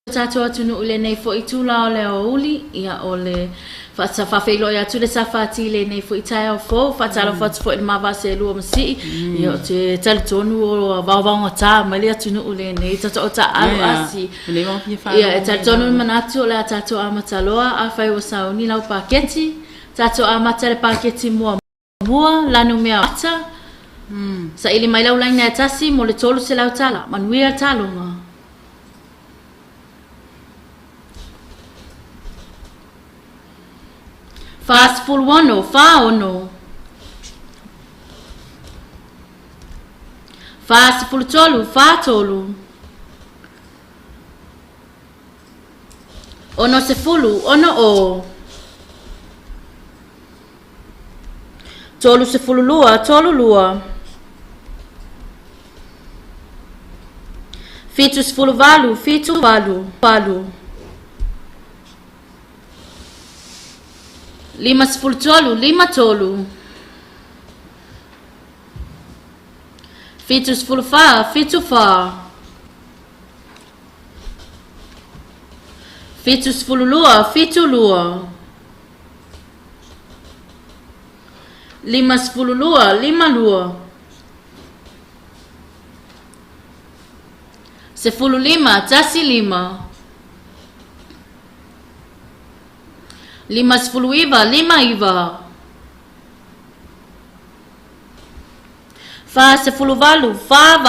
Tatou atunuu i lenei foi itula o le aoauli, ia o le faafeiloai atu le Safati i lenei foi taeao fou, faatalofa atu foi i le ma vaa seelua ma Sii, ia ou te talitonu ua vaovaogata mai le atunuu i lenei tatou taaalo asi. Ia e talitonu le manatu o le a tatou amata loa, afai ua sauni lau paketi, tatou amata i le paketi muamua. Mua, Lanumea Mata, Saili mai lau laina e tasi mo le 300 tala. Manuia taaloga. 46, 46. 43, 43. 60, 60. 32, 32. 78, 78, 8. 53, 53. 74, 74. 72, 72. 52, 52. 15, 15. 59, 59. 48, 48.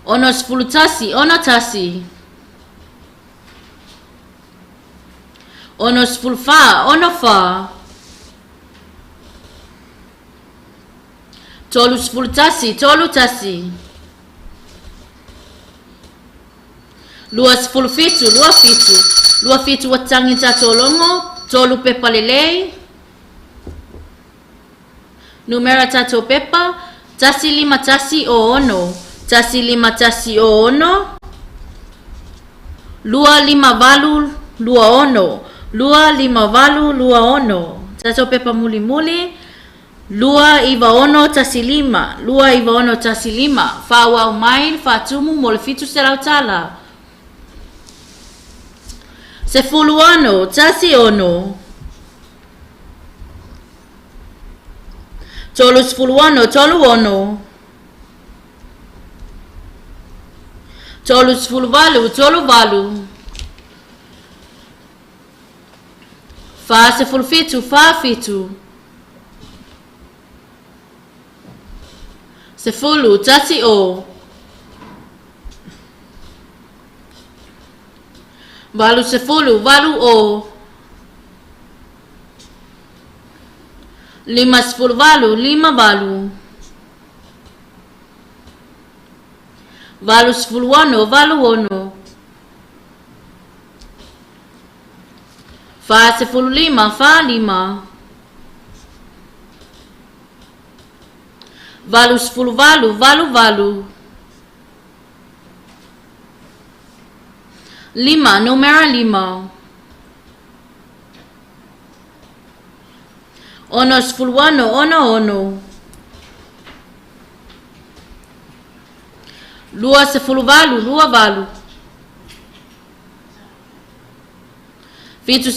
69, 69. 61, 61. 64, 64. 31, 31. 27, 27. 27 ua tatagi i tatou logo, tolu pepa lelei. Numera tatou pepa, 1, 5 1 06, 1 5 1 06, 2 5 8 2 6, 2 5 8 2 6. Tatou pepa mulimuli, 2 9 6 1 5, 2 9 6 5. Faaauau mai le faatumu mo le 700 tala. 16, 16. 36, 36. 38, 38. 47, 47. 10, 10. 80, 80. 58, 58. 86, 86. 45, 45. 88, 88. 5, numera 5. 66, 66.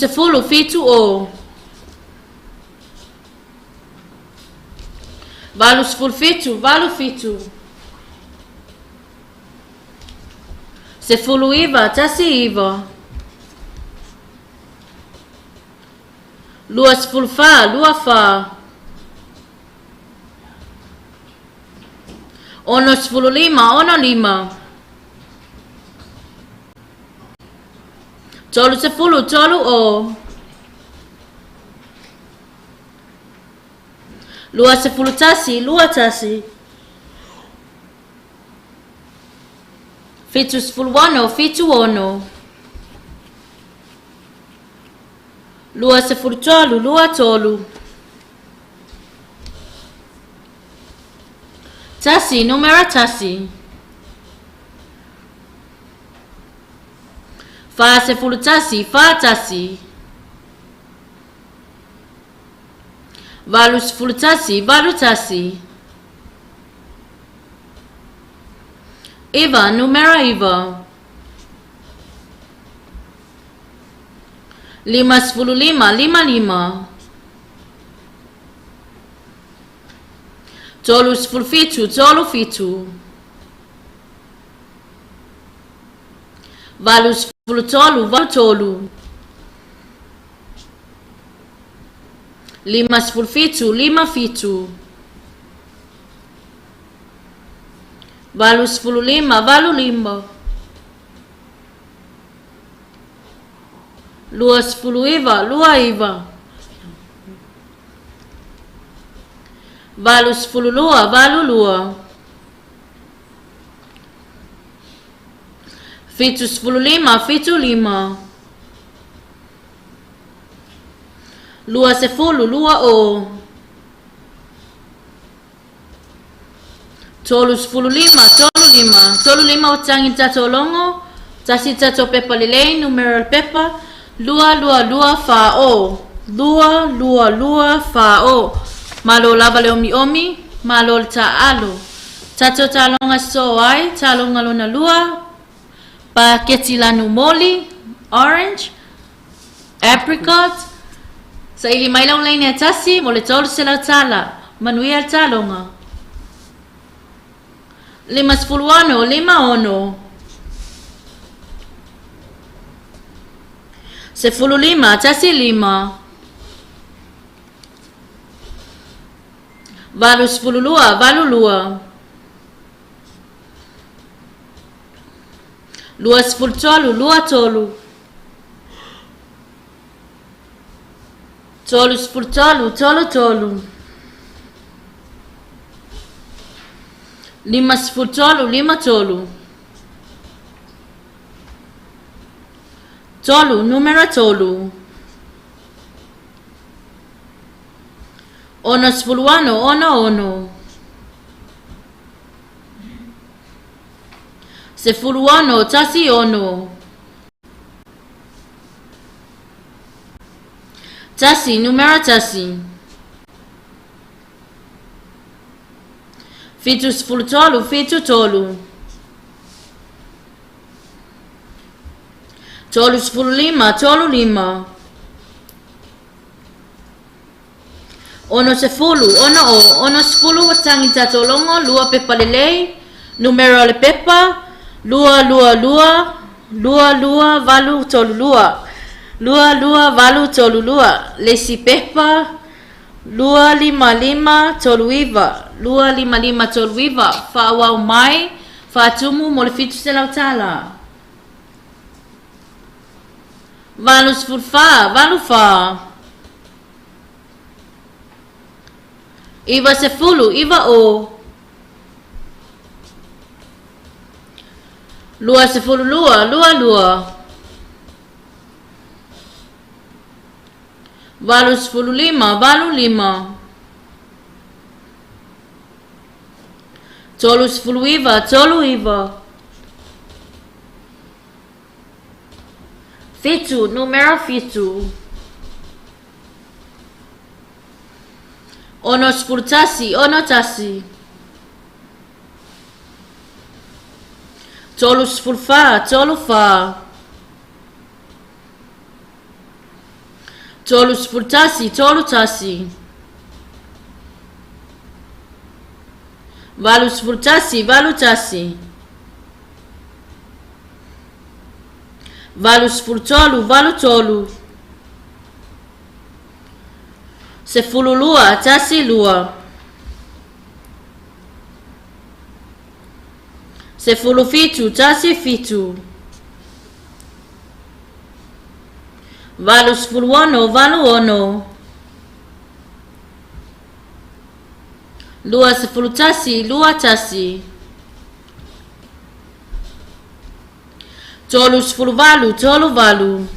28, 28. 70, 70. 87, 87. 19, 19. 24, 24. 65, 65. 30, 30. 21, 21. 76, 76. 23, 23. 1, numera 1. 41, 41. 81, 81. 9, numera 9. 55, 55. 37, 37. 83, 83. 57, 57. 85, 85. 29, 29. 82, 82. 75, 75. 20, 20. 35, 35. 35 o tangi tatou logo, tasi tatou pepa lelei, numera o le pepa, 2 2 2 4 o. 2 2 2 4 o. Malo lava le omiomi, malo le taalo. Tatou taloga sosoo ai, taloga lona lua, paketi lanu moli, orange, apricot, saili mai lau laini e tasi mo le 300 tala. Manuia le taloga. 56, 56. 15, 15. 82, 82. 23, 23. 33, 33. 53, 53. 3, numera 3. 66, 66. 16, 16. 1, numera 1. 73, 73. 35, 35. 60, 60, 60 ua tagi i tatou logo, lua pepa lelei, numera o le pepa, 2 2 2, 2 2 8 3 2, 2 2 8 3 2, le isi pepa, 2 5 5 3 9, 2 5 5 3 9, faaauau mai, faatumu mo le 700 tala. 84, 84. 90, 90. 22, 22. 85, 85. 39, 39. 7, numera 7. 61, 61. 34, 34. 31, 31. 81, 81. 83, 83. 12, 12. 17, 17. 86, 86. 21, 21. 38, 38. 79, 79.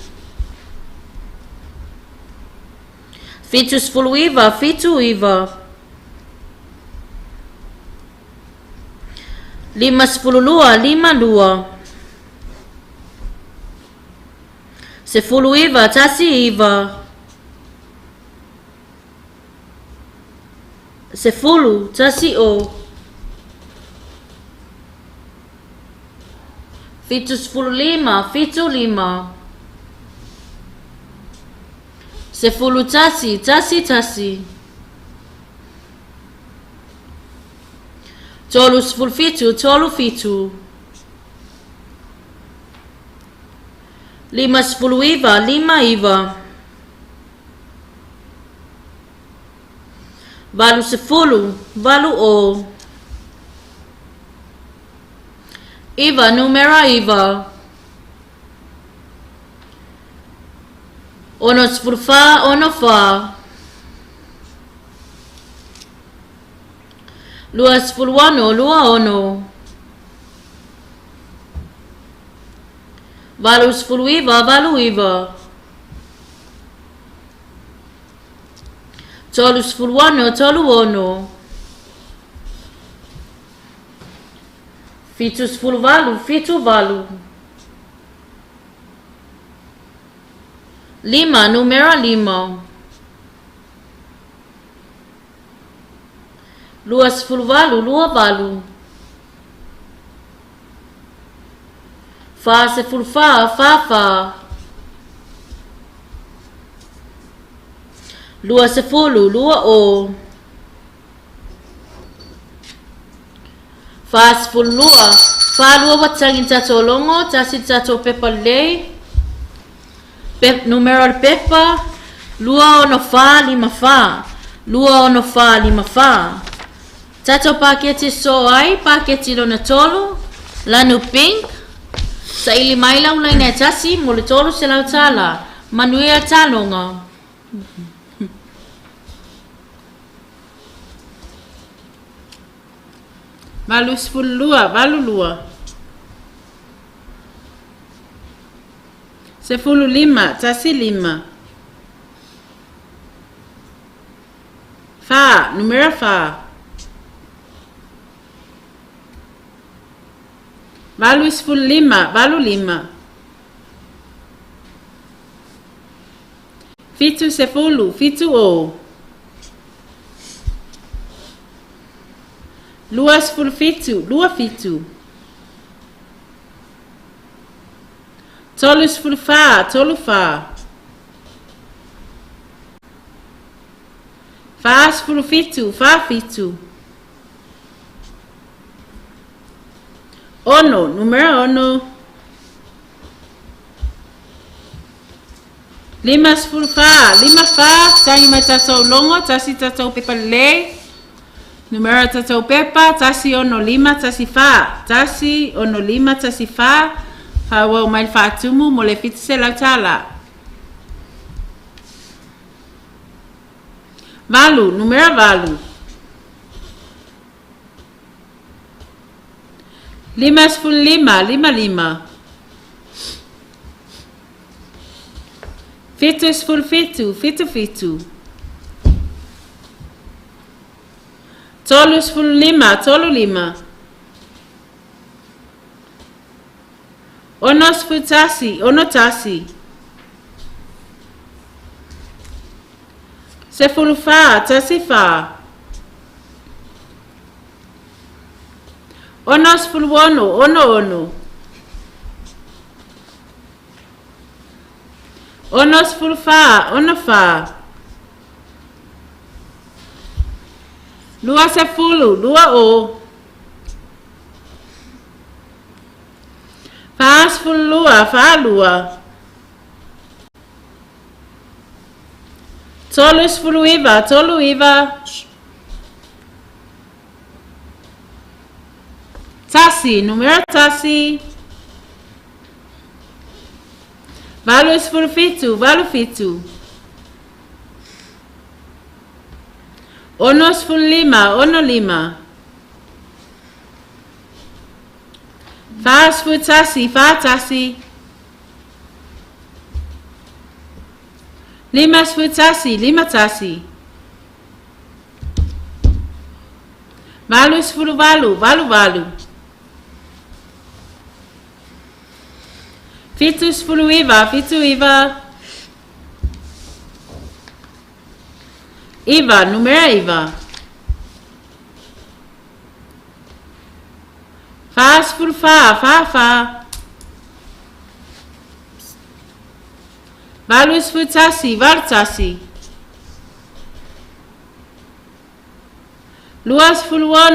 52, 52. 19, 19. 10, 1 o. 75, 7 5. 11, 1 1. 37, 3 7. 59, 5 9. 80, 8 0. 9, numera 9. 64, 6 4. 26, 2 6. 89, 8 9. 36, 3 6. 78, 7 8. 5, numera 5. 28, 2 8. 44, 4 4. 20, 2 0. 42, 4 2 ua tagi i le tatou logo, tasi le tatou pepa lelei. Numera o le pepa, 2 6 4 5 4. 2 6 4 5 4. Tatou paketi e sosoo ai, paketi lona tolu, lanu pink. Saili mai lau laina e tasi mo le $300. Manuia taloga. 82, 82. 15, 15. 4, numera 4. 85, 85. 70, 70. 27, 27. 34, 34. 47, 47. 6, numera 6. 54, 54, tagi mai tatou logo, tasi tatou pepa lelei. Numera tatou pepa, 1 6 5 1 6 5 4. Faaauau mai le faatumu mo le $700. 8, numera 8. 55, 55. 77, 77. 35, 35. 61, 61. 14, 14. 66, 66. 64, 64. 20, 20. 42, 42. 39, 39. 1, numera 1. 87, 87. 65, 65. 41, 41. 51, 51. 88, 88. 79, 79. 9, numera 9. 44, 44. 81,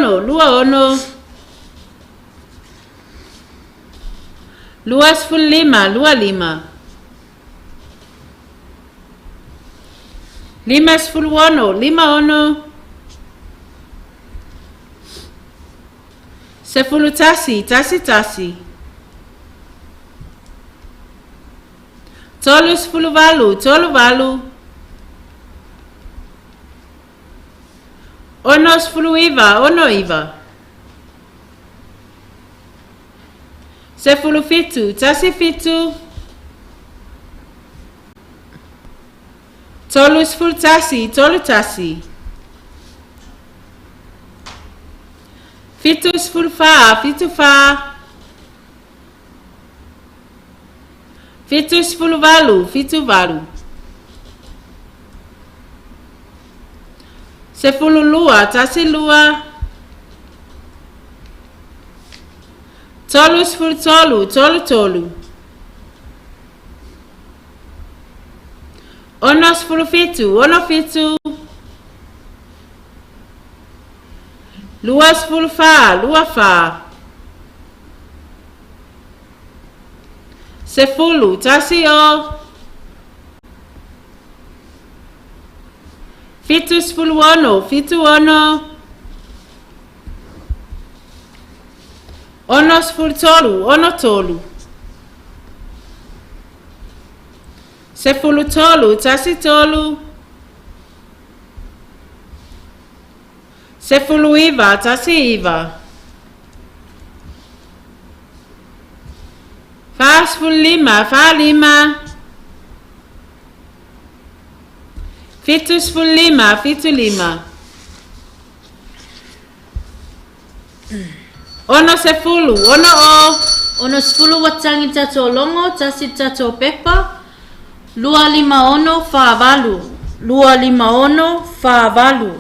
81. 26, 26. 25, 25. 56, 56. 11, 11. 38, 38. 69, 69. 17, 17. 31, 31. 74, 74. 78, 78. 12, 12. 33, 33. 67, 67. 24, 24. 10, 10. 76, 76. 63, 63. 13, 13. 19, 19. 45, 45. 75, 75. 60, 60. 60 ua tagi le tatou logo, tasi le tatou pepa, 2 5 6 4 8, 2 5 6 4 8.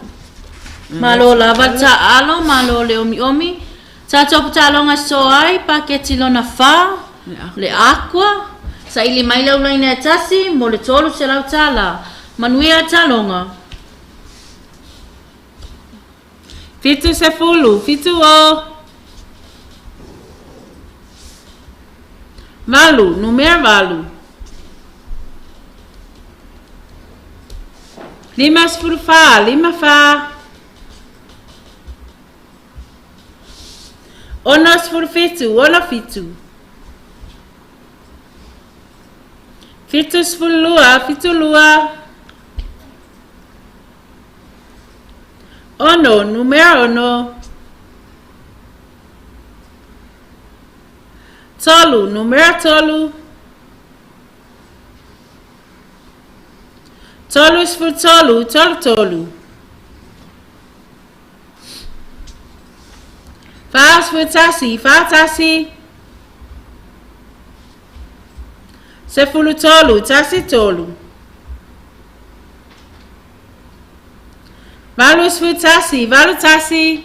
Malo lava le taalo, malo le omiomi. Tatou pataloga so ai, paketi lona 4, le aqua, saili mai le ulaina e tasi, mo le $300. Manuia taloga. 70, 70. 8, numera 8. 54, 54. 67, 67. 72, 72. 6, numera 6.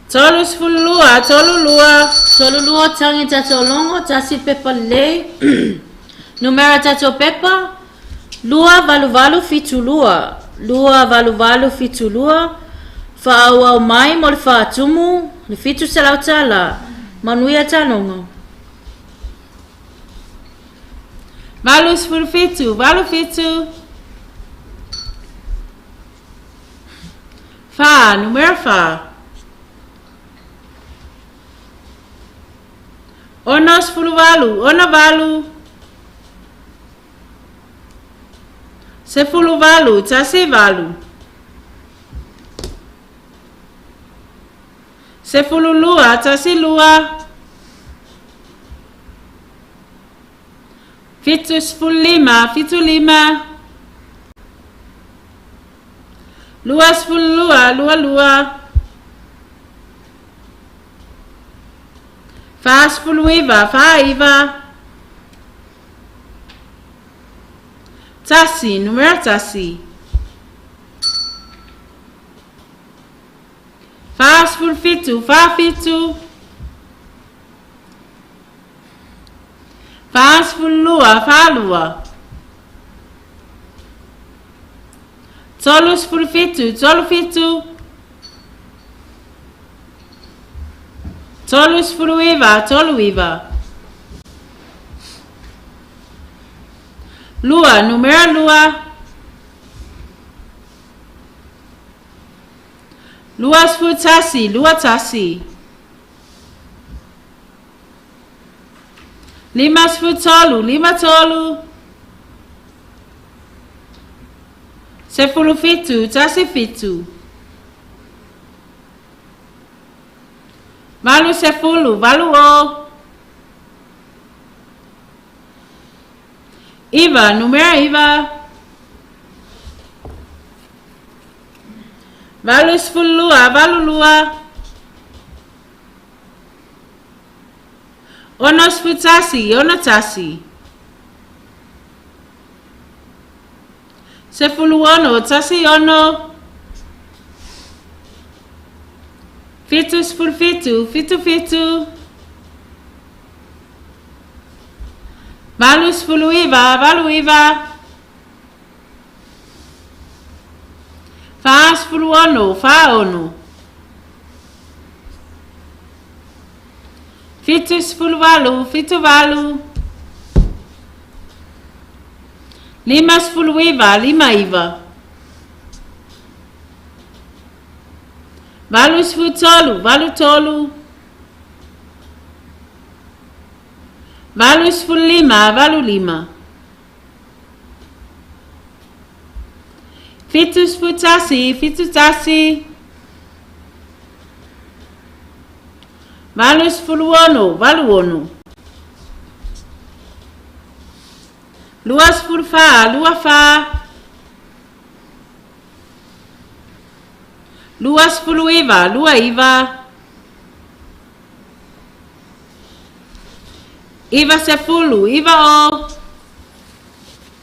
3, numera 3. 33, 33. 41, 41. 13, 13. 81, 81. 32, 32. 32 tagi tatou logo, tasi pepa lelei. Numera tatou pepa, 2 8 8 7 2. 2 8 8 7 2. Faaauau mai mo le faatumu, le $700. Manuia taloga. 87, 87. 4, numera 4. 68, 68. 18, 18. 12, 12. 75, 75. 22, 22. 49, 49. 1, numera 1. 47, 47. 42, 42. 37, 37. 39, 39. Lua, numera lua. 21, 21. 53, 53. 17, 17. 80, 80. 9, numera 9. 82, 82. 61, 61. 16, 16. 77, 77. 89, 89. 46, 46. 78, 78. 59, 59. 83, 83. 85, 85. 71, 71. 86, 86. 24, 24. 29, 29.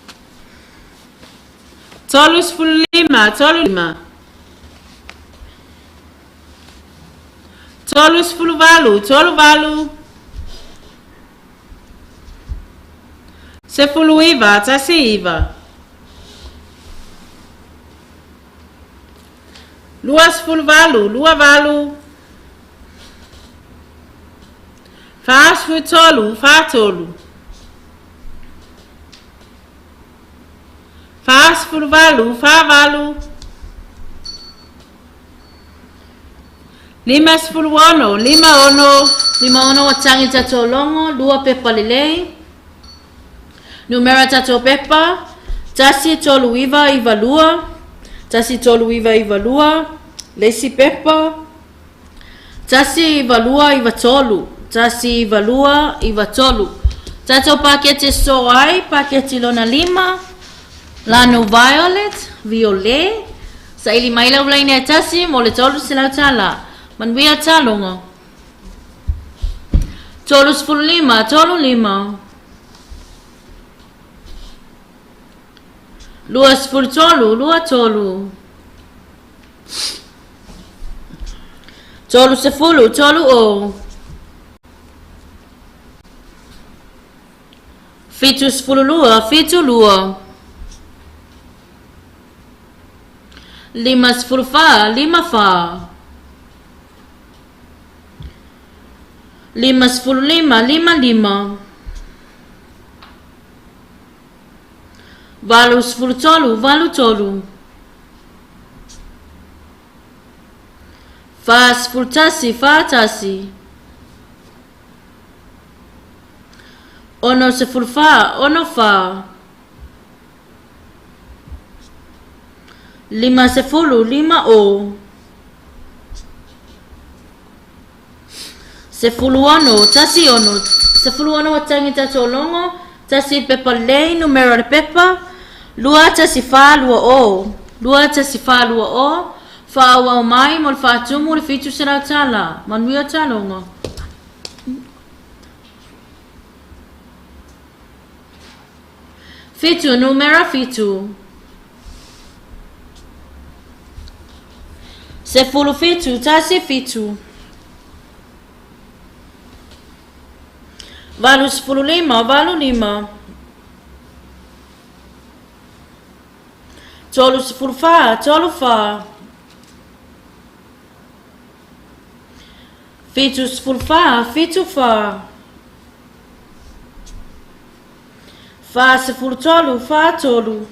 90, 90. 35, 35. 38, 38. 19, 19. 28, 28. 43, 43. 48, 48. 56, 56. 56 ua tagi le tatou logo, lua pepa lelei. Numera tatou pepa, 1 3 9 9 2, 1 3 9 9 2, le isi pepa, 1 9 2 9 3, 1 9 2 9 3. Tatou paketi e sosoo ai, paketi lona lima, lanu violet, violet, saili mai lau laina e tasi mo le $300. Manuia taloga. 35, 35. 23, 23. 30, 30. 72, 72. 54, 54. 55, 55. 83, 83. 41, 41. 64, 64. 50, 50. 16, 16. 16 ua tagi tatou logo, tasi pepa lelei, numera o le pepa, 2 1 4 2 0. 2 1 4 2 0. Faaauau mai mo le faatumu le $700. Manuia taloga. Fitu, numera fitu. 17, 17. 85, 85. 34, 34. 74, 74.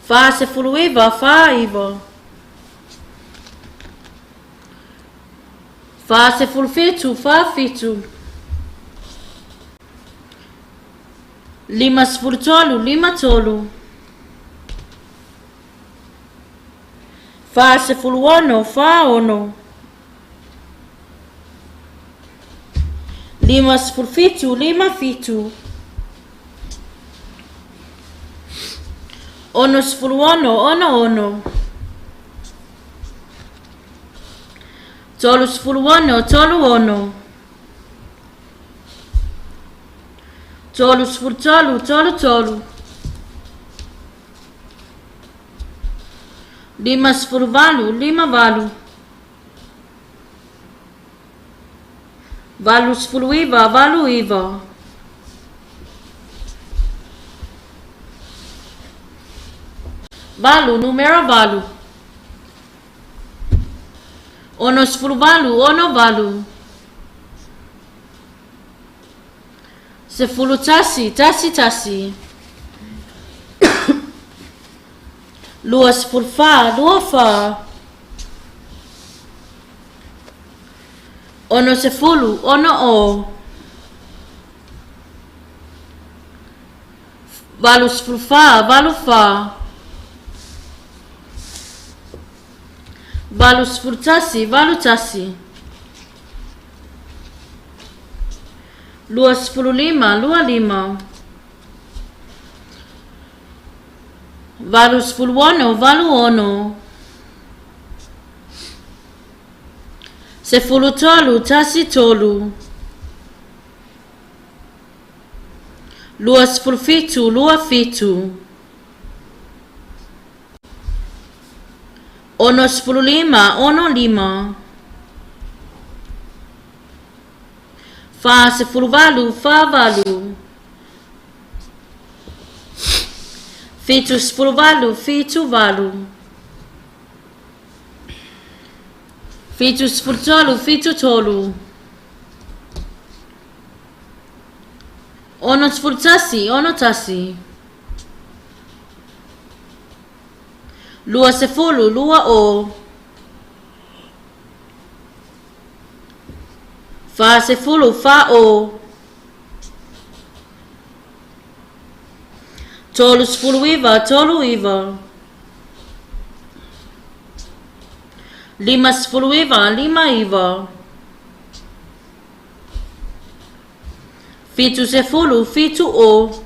43, 43. 49, 49. 47, 47. 53, 53. 46, 46. 57, 57. 66, 66. 36, 36. 33, 33. 58, 58. 89, 89. 8, numero 8. 68, 68. 11, 11. 24, 24. 60, 60. 84, 84. 81, 81. 25, 25. 86, 86. 13, 13. 27, 27. 65, 65. 48, 48. 78, 78. 73, 73. 61, 61. 20, 20. 40, 40. 39, 39. 59, 59. 70, 70. 22, 22. 62, 62. 79, 79. 77, 77. 37, 37. 15, 15.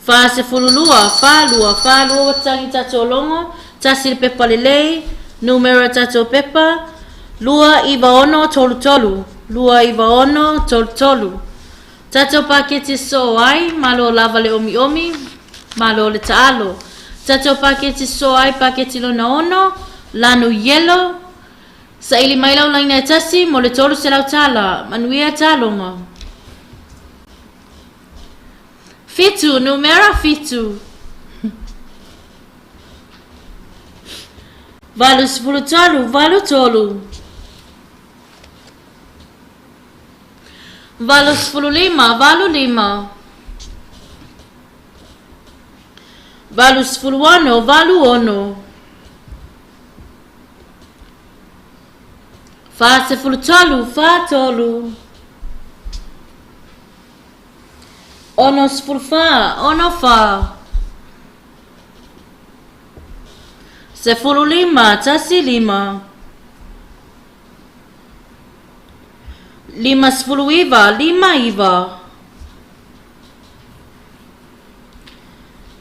42, 42, 42 ua tagi tatou logo, tasi le pepa lelei, numera tatou pepa, 296 33, 296 33. Tatou paketi e sosoo ai, malo lava le omiomi, malo le taalo. Tatou paketi e sosoo ai, paketi lona ono, lanu yellow, saili mai lau laina e tasi mo le 300 tala, manuia taloga. 7, numera 7. 83, 83. 85, 85. 86, 86. 43, 43. 64, ono fā. 15, tasi lima. 59, lima iva.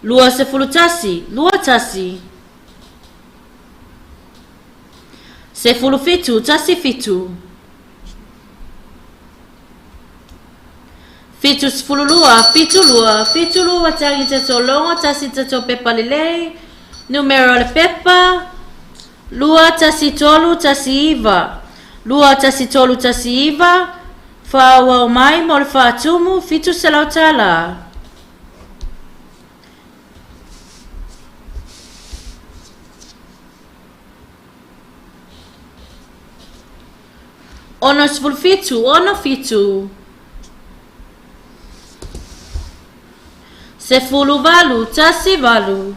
21, lua tasi. 17, tasi fitu. 72, fitu lua, fitu lua tagi tatou logo, tasi tatou pepa lelei, numera o le pepa, 2 1 3 1 9. 2 1 3 1 9, faaauau mai mo le faatumu 700 tālā. 67, ono fitu. 18, tasi valu.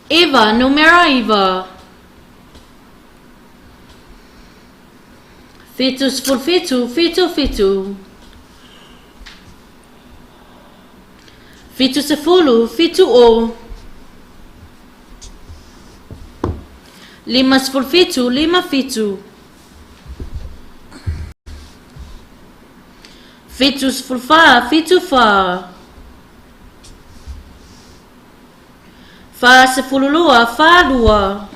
9, numera iva. 77, fitu fitu. 70, fitu o. 57, lima fitu. 74, fitu fā. 42, fā lua.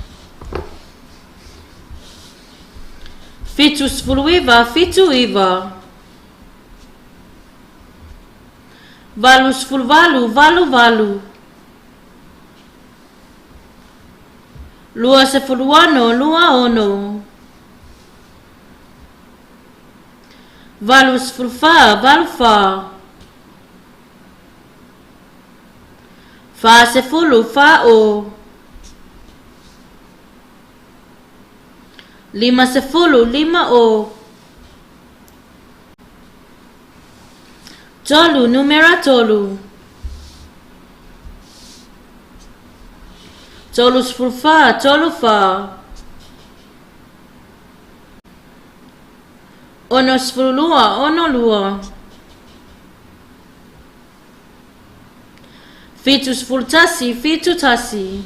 79, fitu iva. 88, valu valu. 26, lua ono. 84, valu fā. 40, fā o. 50, lima o. Tolu, numera tolu. 34, tolu fā. 62, ono lua. 71, fitu tasi.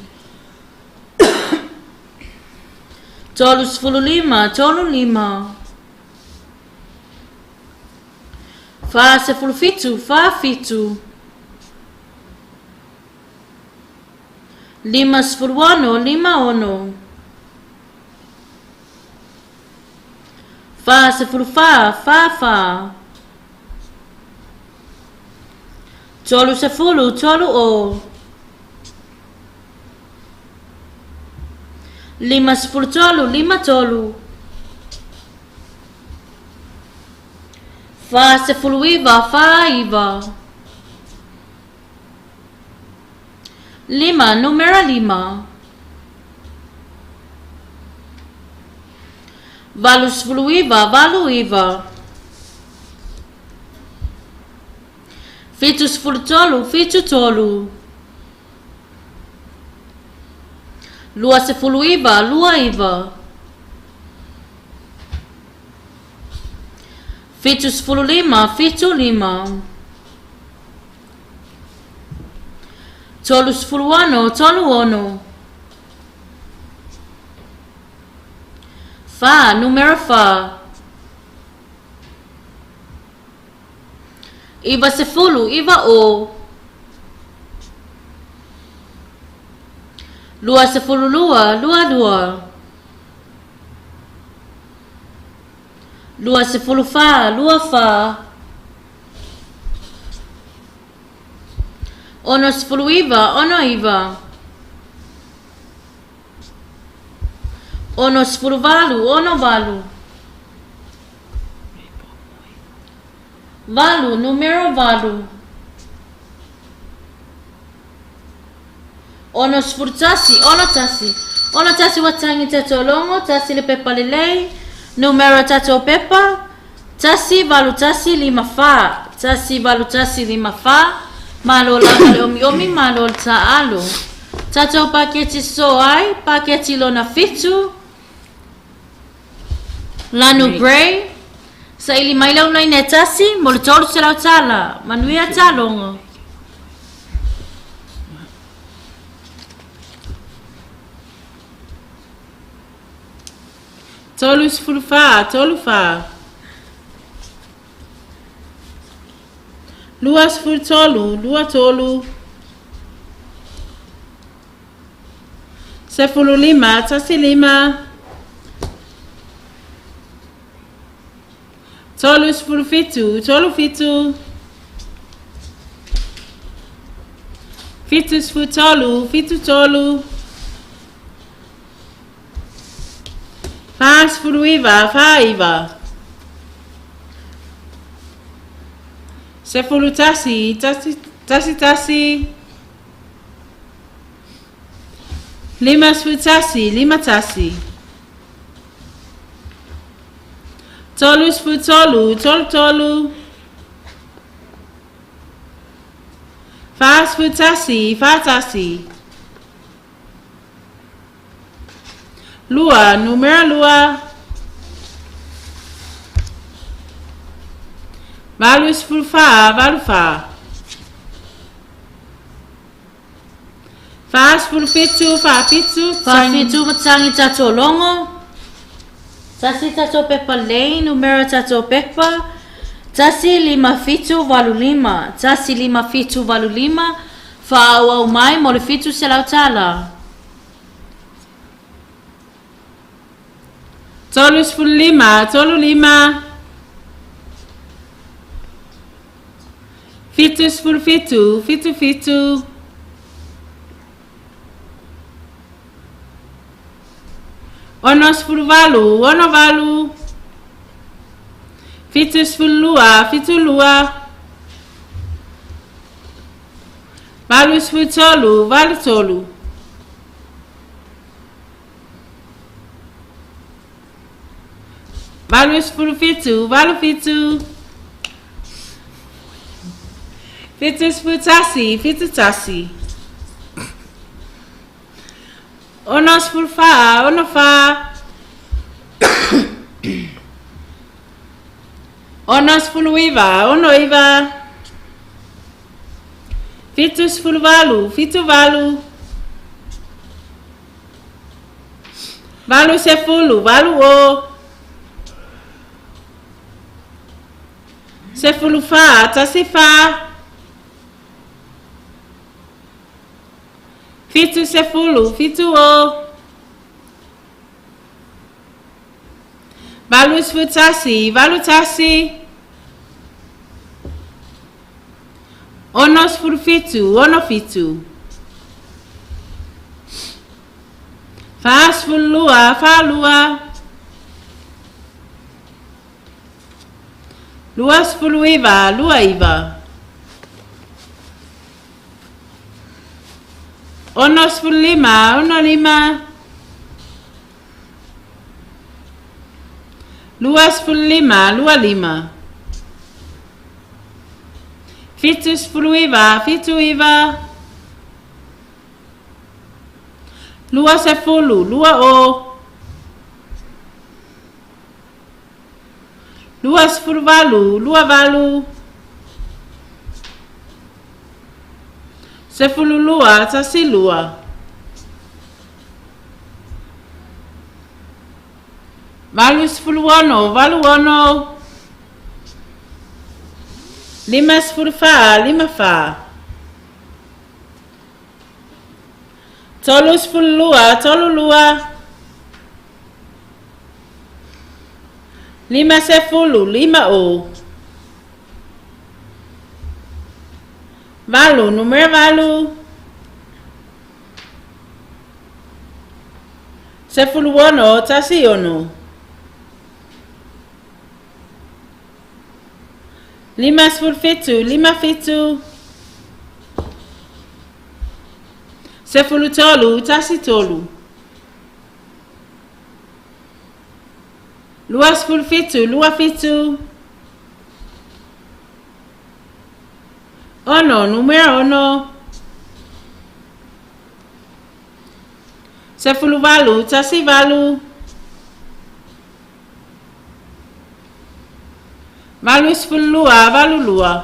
35, tolu lima. 47, fā fitu. 56, lima ono. 44, fā fā. 30, tolu o. 53, lima tolu. 49, fā iva. Lima, numera lima. 89, valu iva. 73, fitu tolu. 29, lua iva. 75, fitu lima. 36, tolu ono. Fā, numera fā. 90, iva o. 22, lua lua. 24, lua fā. 69, ono iva. 68, ono valu. Valu, numero valu. 61, ono tasi. Ono tasi ua tagi tatou logo, tasi le pepa lelei, numera tatou pepa, 1 8 1 5 4. 1 8 1 5 4. Malo lava le omiomi, malo le taalo. Tatou paketi sosō ai, paketi lona fitu, Lanu Gray, Saili mai le ulaina e tasi mo le $300. Manuia talogo. 34, tolu whā. 23, lua tolu. 15, tasi lima. 37, tolu fitu. 73, fitu tolu. 49, whā iwa. 11, tasi, tasi, tasi. 51, lima tasi. 33, tolu tolu. 41, whā tasi. Lua, numera lua. 84, valu whā. 47, whā fitu. 47 matagi tatou logo. Tasi tatou pepa lei, numera tatou pepa. 15785. 15785. Faaauau mai mo le $700. 35, tolu lima. 77, fitu fitu. 68, ono valu. 72, fitu lua. 83, valu tolu. 87, valu fitu. 71, fitu tasi. 64, ono whā. 69, ono iwa. 78, fitu valu. 80, valu o. 14, tasi whā. 70, fitu o. 81, valu tasi. 67, ono fitu. 42, whā lua. 29, lua iwa. 65, ono lima. 25, lua lima. 79, fitu iwa. 20, lua o. 28, lua valu. 12, tasi lua. 86, valu ono. 54, lima whā. 32, tolu lua. 50, lima o. 8, numera valu. 16, tasi ono. 57, lima fitu. 13, tasi tolu. 27, lua fitu. 6, numera ono. 18, tasi valu. 82, 82.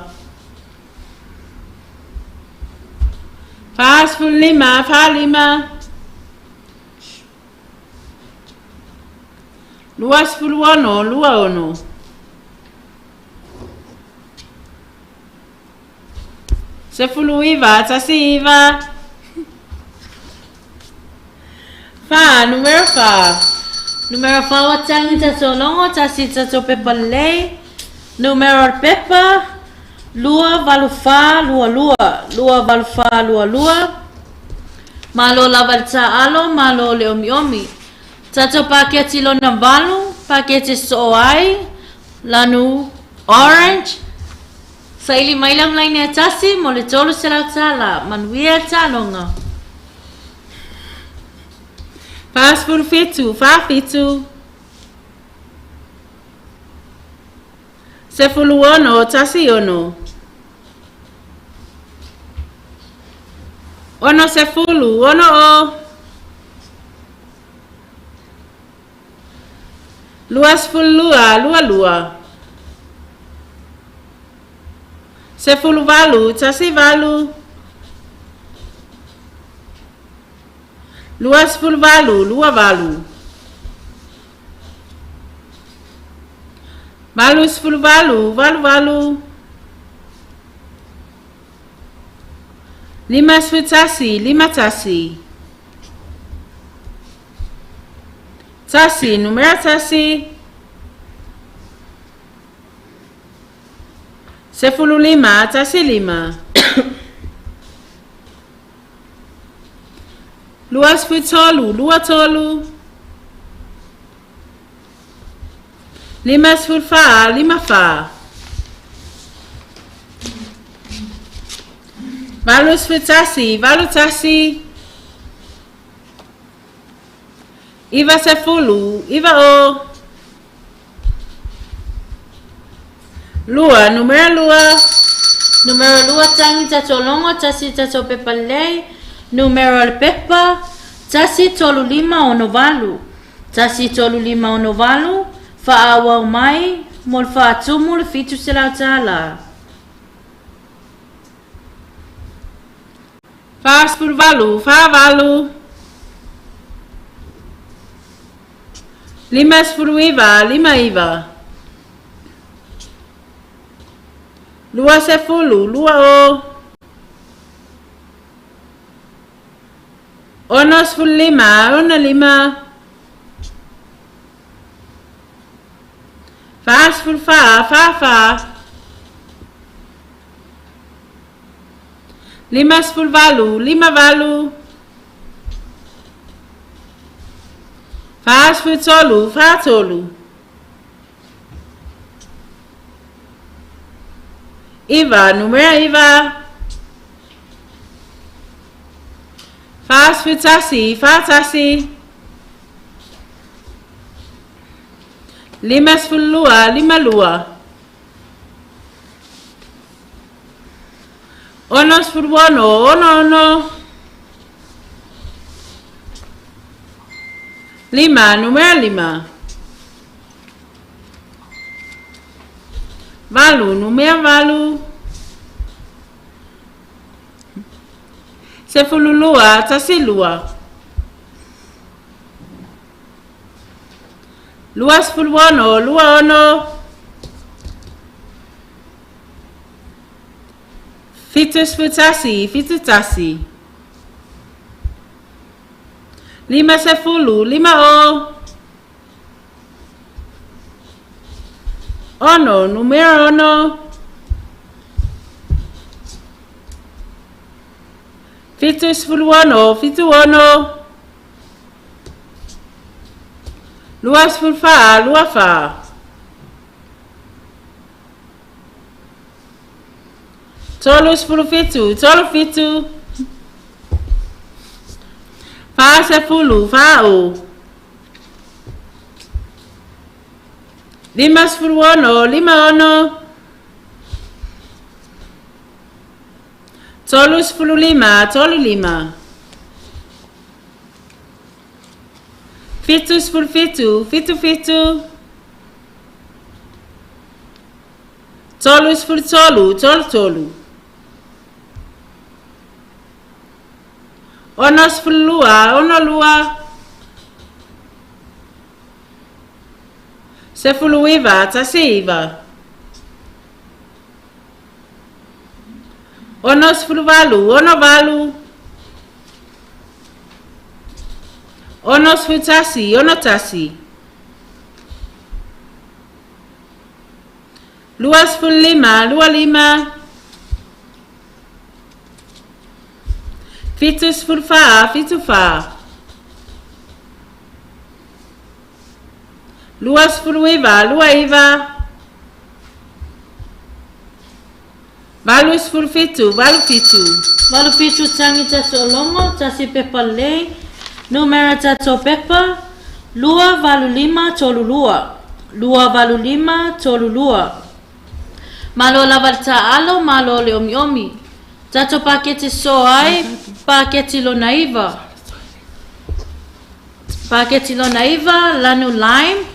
45, 45. 26, 26. 19, 19. Fa, numero fa. Numero fa ua tagi i tatou logo, tasi i tatou pepa lelei. Numero o le pepa, 28422. 28422. Malo lava i le taalo, malo le omiomi. Tatou paketi lona valu, paketi e sosoo ai, lanu orange. Saili mai le aulaina e tasi mo le $300. Manuia le taaloga. 47, 47. 16, 16. 60, 60. 22, 22. 18, 18. 28, 28. 88, 88. 51, 51. 1, numero 1. 15, 15. 23, 23. 54, 54. 81, 81. 90, 90. 2, numero 2. Numero lua tagi i tatou logo, tasi i tatou pepa lelei. Numero o le pepa, 13568. 13568, faaauau mai mo le faatumu le $700. 48, 48. 59, 59. 20, 20. 65, 65. 44, 44. 58, 58. 43, 43. 9, numero 9. 41, 41. 52, 52. 66, 66. 5, numero 5. 8, numero 8. 12, 12. 26, 26. 71, 71. 50, 50. 6, numero 6. 76, 76. 24, 24. 37, 37. 40, 40. 56, 56. 35, 35. 77, 77. 33, 33. 62, 62. 19. 68, 68. 61, 61. 25, 25. 74, 74. 29, 29. 87, 87. 87 tangi tatou logo, tasi pepa lelei, numera tatou pepa, 285 32. 285 32. Malo lava le taalo, malo le omiomi. Tatou paketi so ai, paketi lona iva. Paketi lona iva, lanu lime.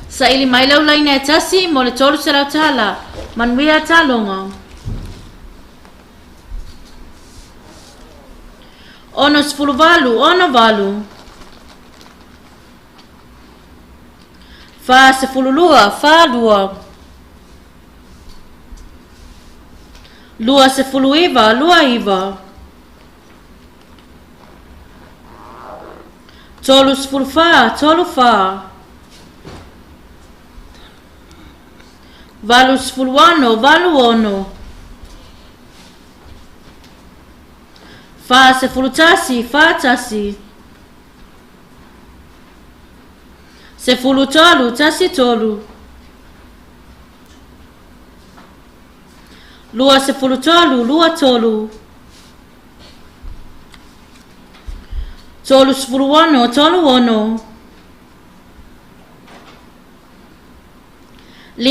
Saili mai lau laina e tasi, mo le 300 tala. Manuia taloga. 68, 68. 42, 42. 29, 29. 34, 34. 86, 86. 41, 41. 13, 13. 23, 23. 36, 36.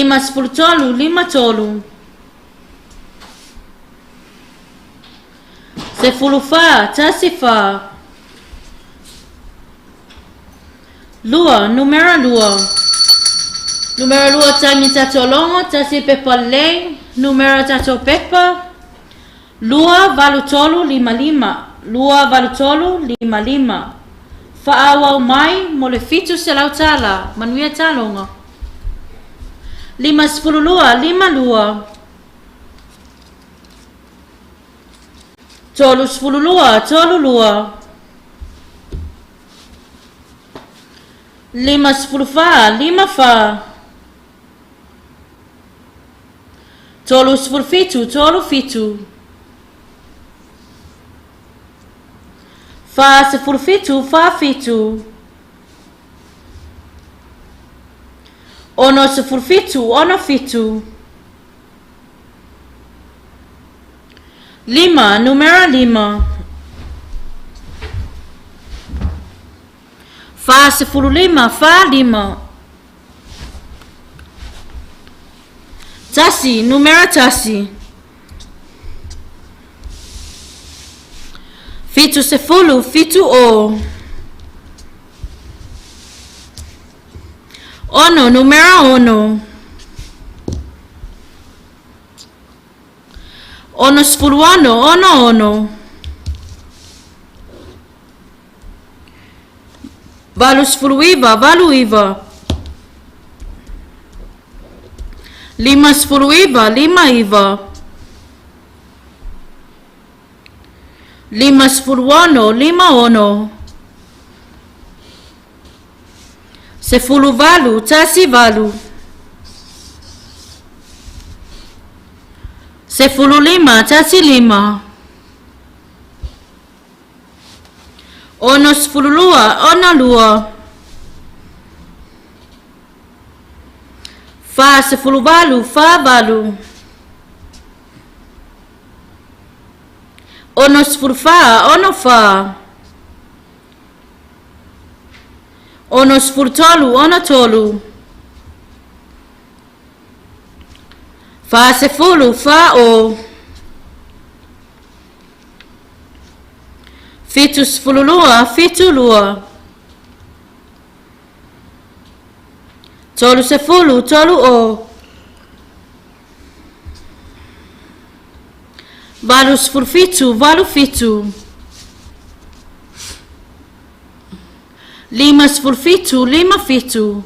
53, 53. 14, 14. 2, numera 2. Numera 2 tangi tatou logo, tasi pepa lelei, numera tatou pepa, 2 8 3 5 5. 2 8 3 5 5. Fa'aauau mai mo le 700 tala, manuia taloga. 52, 52. 32, 32. 54, 54. 37, 37. 47, 47. 67, 67. 5, numera 5. 45, 45. 1, numera 1. 70, 70. 6, numera 6. 66, 66. 89, 89. 59, 59. 56, 56. 18, 18. 15, 15. 62, 62. 48, 48. 64, 64. 63, 63. 40, 40. 72, 72. 30, 30. 87, 87. 57, 57.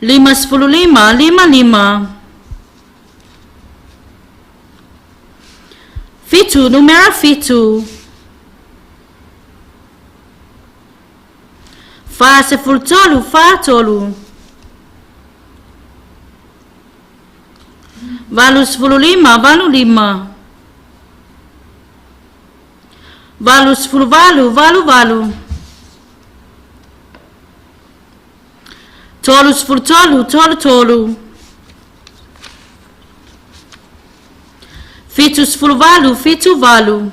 55, 55. 7, numera 7. 43, 43. 85, 85. 88, 88. 33, 33. 78, 78. 82, 82.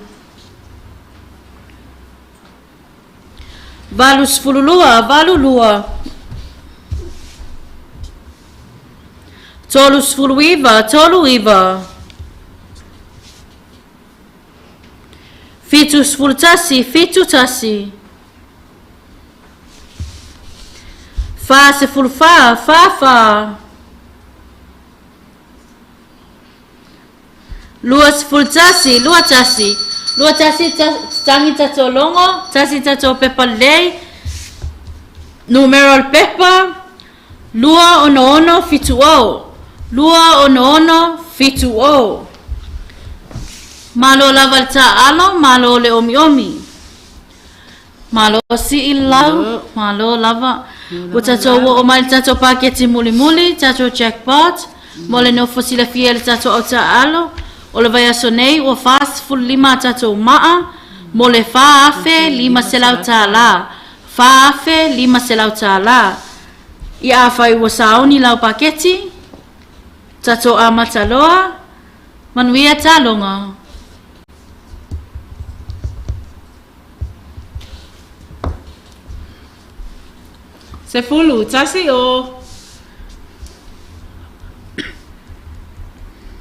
39, 39. 71, 71. 44, 44. 21, 21. 21 tangi tatou logo, tasi tatou pepa lelei, numera o le pepa, 2 6 6 7 0. 2 6 6 7 0. Malo lava le tā'alo, malo le omiomi. Malo si'i lau, malo lava. Ua tatou o'o mai le tatou paketi mulimuli, tatou jackpot, mo le nofo silafia le tatou au tā'alo. O le vaiaso nei, ua 45 a tatou ma'a, mo le $4,500. $4,500. Ia afai ua sauni lau paketi, tatou amata loa, manuia taloga. 10, 10. 60, 60.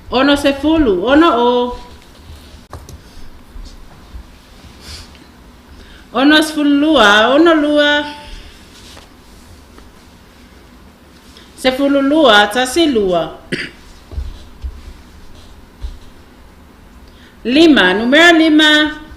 62, 62. 12, 12. 5, numera 5.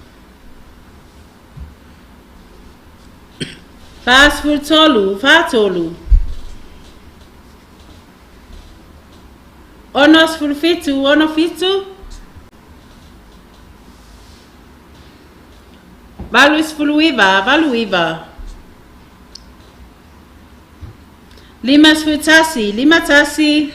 43, 43. 67, 67.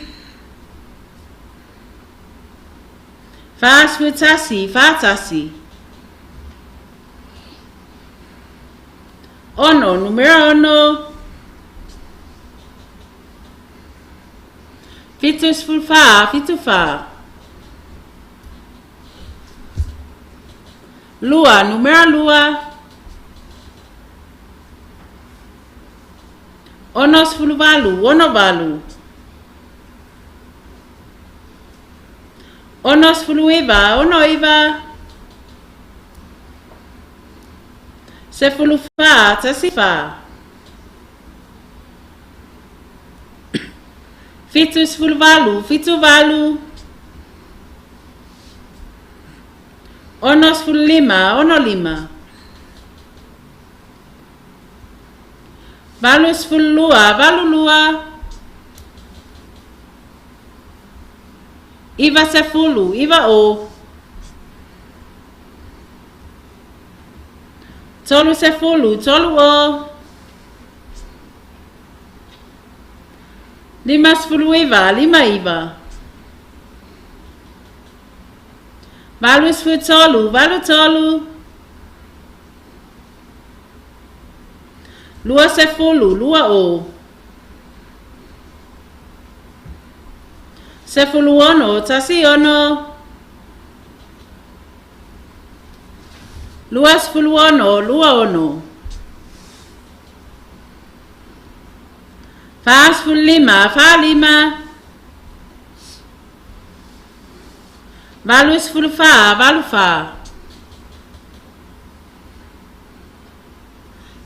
89, 89. 51, 51. 41, 41. 6, numera 6. 74, 74. 2, numera 2. 68, 68. 69, 69. 14, 14. 78, 78. 65, 65. 82, 82. 90, 90. 30, 30. 59, 59. 83, 83. 20, 20. 16, 16. 26, 26. 45, 45. 84, 84.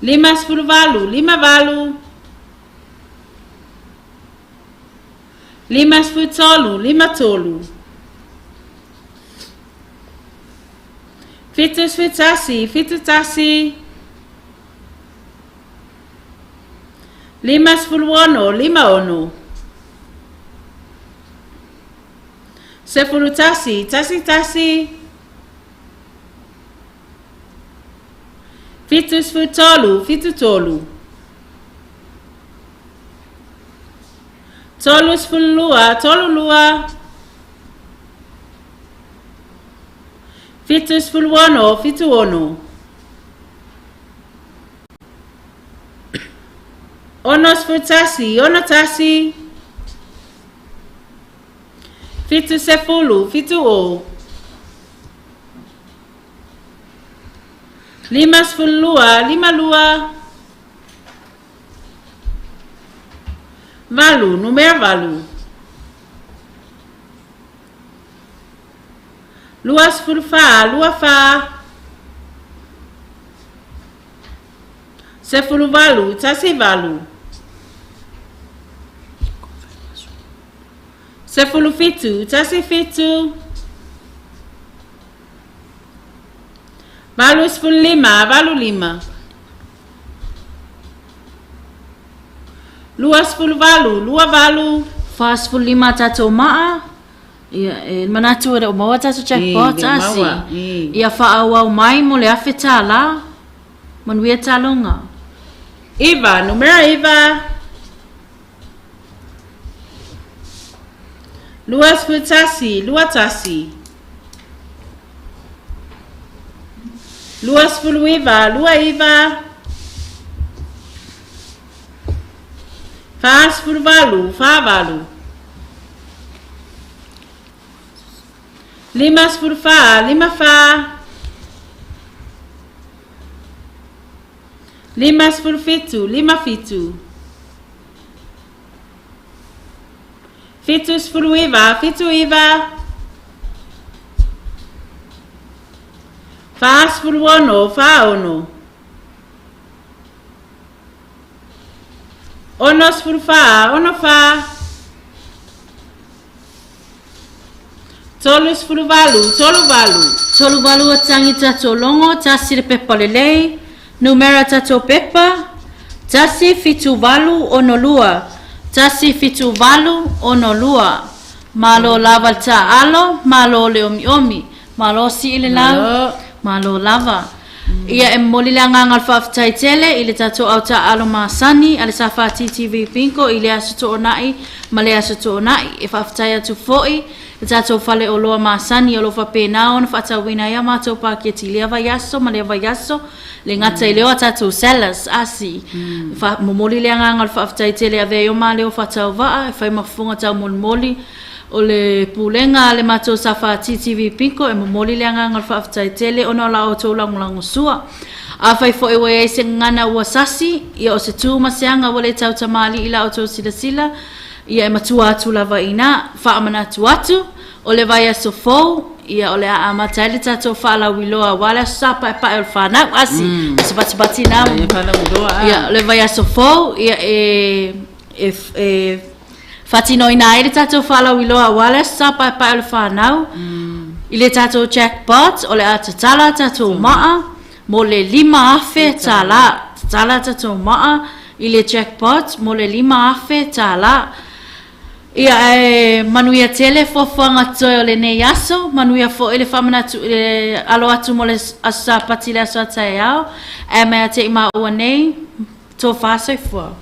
58, 58. 53, 53. 71, 71. 56, 56. 11, 11. 73, 73. 32, 32. 76, 76. 61, 61. 70, 70. 52, 52. 8, numera 8. 24, 24. 18, 18. 17, 17. 85, 85. 28, 28. 45 tatou maa, ia, e manatu e le o maua tatou jackpot, le o asi. maua, i. Ia faaauau mai mo le $1,000. Manuia taloga. 9, numera 9. 21, 21. 29, 29. 48, 48. 54, 54. 57, 57. 79, 79. 46, 46. 64, 64. 38, 38. 38 o tangi tatou logo, 1 le pepa lelei, numera tatou pepa, 1 7 8 6 2. 1 7 8 6 2. Malo lava le taalo, malo le omiomi, malo sii le lau, malo lava. Ia e momoli le agaga o le faafetai tele i le tatou au taaalo masani a le SFT TV Bingo i le Aso Toonai ma le Aso Toonai. E faafetai atu foi le tatou fale oloa masani o lo o faapena ona faatauina ai a matou paketi i lea vaiaso ma lea vaiaso, le gata i lea o a tatou sellers asi. E momoli le agaga o le faafetai tele e avea ai o maleo faatauvaa e fai ma fofoga taumolimoli o le pulega a le matou SFT TV Bingo. E momoli le agaga o le faafetai tele ona o la outou lagolagosua. Afai foi ua i ai se gagana ua sasi, ia o se tu ma se aga ua le tautamalii i la outou silasila, ia e matua atu lava i ina. Faamanatu atu, o le vaiaso fou, ia o le a amata ai le tatou faalauiloa aua le aso Sa paepae o le fanau. Asi, o se patipati na. Ia, o le vaiaso fou, ia e, e, e faatinoina ai le tatou faalauiloa aua le aso Sa paepae o le fanau. I le tatou jackpot, o le a tatala tatou maa mo le $5,000. Tatala tatou maa i le jackpot mo le $5,000. Ia, ae manuia tele fuafuaga totoe o lenei aso, manuia foi le faamanatu le alo atu mo le aso Sapati le aso a taeao, ae mai ia te i maua nei, tofa soifua.